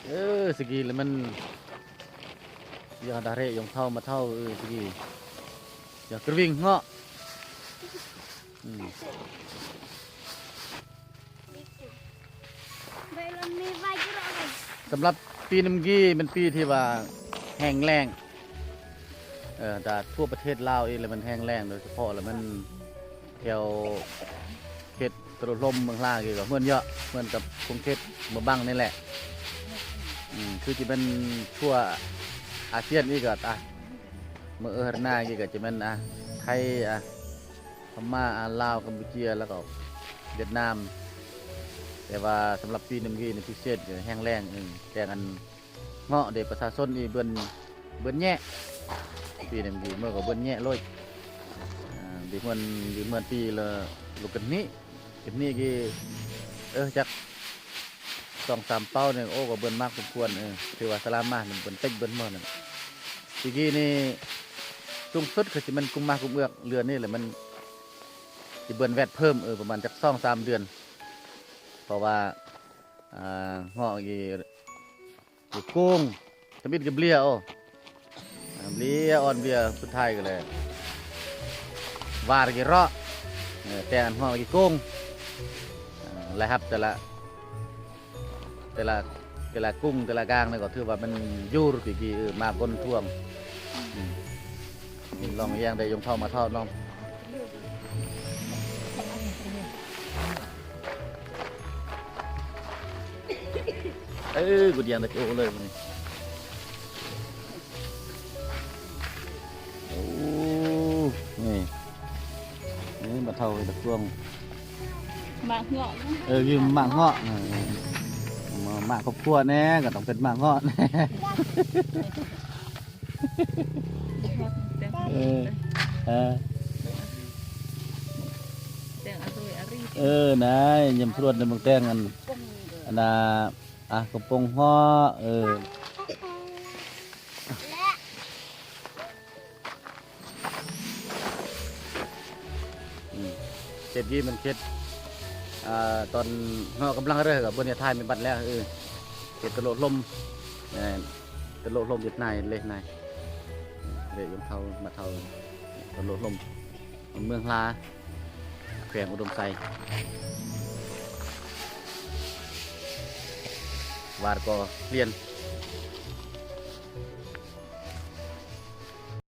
ເອີ ສະກີລະມັນ ຢາດາເຣຍົງເທົາມາເທົາ ເອີ ສະກີ ຢາກຣະວິງເງາະ ອືມ ສຳລັບປີນຳກີມັນປີທີ່ວ່າແຫ້ງແລ້ງ ເອີ ແຕ່ທົ່ວປະເທດລາວເອງລະມັນແຫ້ງແລ້ງ ໂດຍສະເພາະລະມັນແຖວເຂດຕະຫຼົດລົມເມືອງລາງນີ້ກະເໝືອນເຍາະ ເໝືອນກັບຂົງເຂດເມືອງບັງນີ້ແຫຼະ ອືມ ຄືຈະແມ່ນທົ່ວອາຊຽນອີກກະ ອະ ເມືອງເອີຮະນານີ້ກະຈະແມ່ນ ອະ ໄທ ອະ ພະມ້າ ອາ ລາວ ກຳປູເຈຍ ແລ້ວກໍຫວຽດນາມ ແຕ່ວ່າສຳລັບປີນຳກີນີ້ພິເສດ ແຫ້ງແລ້ງ ເອີ ແຕ່ອັນເງາະເດ ປະຊາຊົນອີເບື່ອນ ເບື່ອນແຍະ ປີນຳກີເມື່ອກໍເບື່ອນແຍະໂລຍ ອາ ດີເໝືອນ ດີເໝືອນປີລະ ລູກກັນນີ້ ເກັບນີ້ກີ ເອີ ຈັກສອງສາມເປົານີ້ ໂອ້ ກໍເບື່ອນມາກສົມຄວນ ເອີ ຖືວ່າສະລາມມາ ເບື່ອນເຕັກເບື່ອນໝົດນັ້ນ ປີກີນີ້ສູງສຸດກໍຊິແມ່ນກຸມມາກຸມເອືອກ ເດືອນນີ້ແຫຼະມັນຊິເບື່ອນແວັດເພີ່ມ ເອີ ປະມານຈັກສອງສາມເດືອນ ເພາະວ່າ ອາ ເງາະກີ ໂກງ ທຳອິດກໍເບລຍ ໂອ້ ອາ ເບລຍ ອ່ອນເບລຍ ສຸດທ້າຍກໍເລີຍ ຫວ່ານກີເລາະ ເອີ ແຕ່ງອັນເງາະກີໂກງ ອາ ລາຍຮັບແຕ່ລະ ແຕ່ລະ ແຕ່ລະກຸ້ງ ແຕ່ລະກາງນີ້ກໍຖືວ່າມັນຢູ່ປີກີ ເອີ ມາບົນທ່ວງ ອືມ ລອງຢ່າງໃດຍົງເທົາມາເທົານ້ອງ ເອີ ກູດຽງຕະໂກເລີຍມື້ນີ້ ໂອ້ ນີ້ ນີ້ມາເທົາຕະກວງ ໝາກເງາະ ເອີ ຢູ່ໝາກເງາະ ເອີ ມາ ມາຄອບຄົວແດ່ ກໍຕ້ອງເປັນໝາກເງາະແດ່ ເອີ ເອີ ແຕ່ງອາລຸຍອາຣີ ເອີ ນາຍ ຍາມພວດໃນເມືອງແຕ່ງ ອັນ ອັນນ່າ ອ່ະ ກະປົງເຫາະ ເອີ ອືມ ເຂດນີ້ມັນເຂດ ອ່າ ຕອນເຮົາກຳລັງເລີກະ ເບິ່ງເຮັດທ້າຍແມ່ນບັດແລ້ວ ເອີ ເຂດຕະໂຫຼດລົມ ແມ່ນ ຕະໂຫຼດລົມເຮັດນາຍ ເລນາຍ ເລຍົງເທົາມາເທົາ ຕະໂຫຼດລົມ ເມືອງລາ ແຂວງອຸດົມໄຊ ຫວາດກໍລຽນ